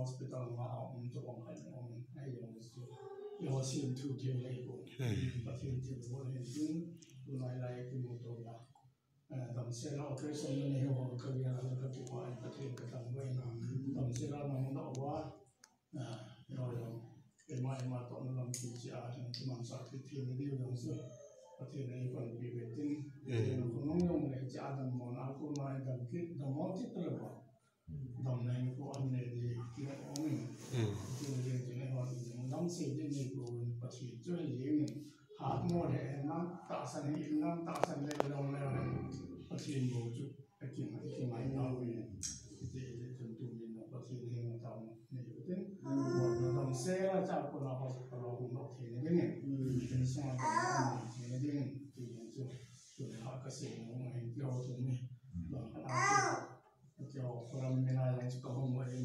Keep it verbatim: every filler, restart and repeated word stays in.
hospital ma a um to bang kan um ai yong su. Yo sin thu thei lei ko. Pathian thilbol hin tin, tunai lai kimu to la. Damsel a operation na nei ho ka gel a ka kipah in Pathian ka thangvah in. Damsel a nang na uva, yo yo, ema ema toh na lam kichia hin kimanchah kit thei na diu jong chu Pathian eipanpi uve tin. Pathian khonung jong le chia dammona ko nai dam kit, dammo kit talou va. Damna in ko an nei di ti ong in. Tin le tin le hon in damsel di nei ko in Pathian chu hei in. Hatmo le nang tahsan hi, nang tahsan le jong le Pathian bou chu. Akin, akin mai na ui. Ti, ti, tun, tun, min na Pathian henga taona nei u tin. Damsel a cha ko na hospital a hung doh thei na ding in. Tin sunga damna nei thei na ding in. Ti, tin chu. Tun ha ka sei nung ahin ti ho tun ni. Bang ka na ti. Ti ho, kolam mina lang chu ka hung va in.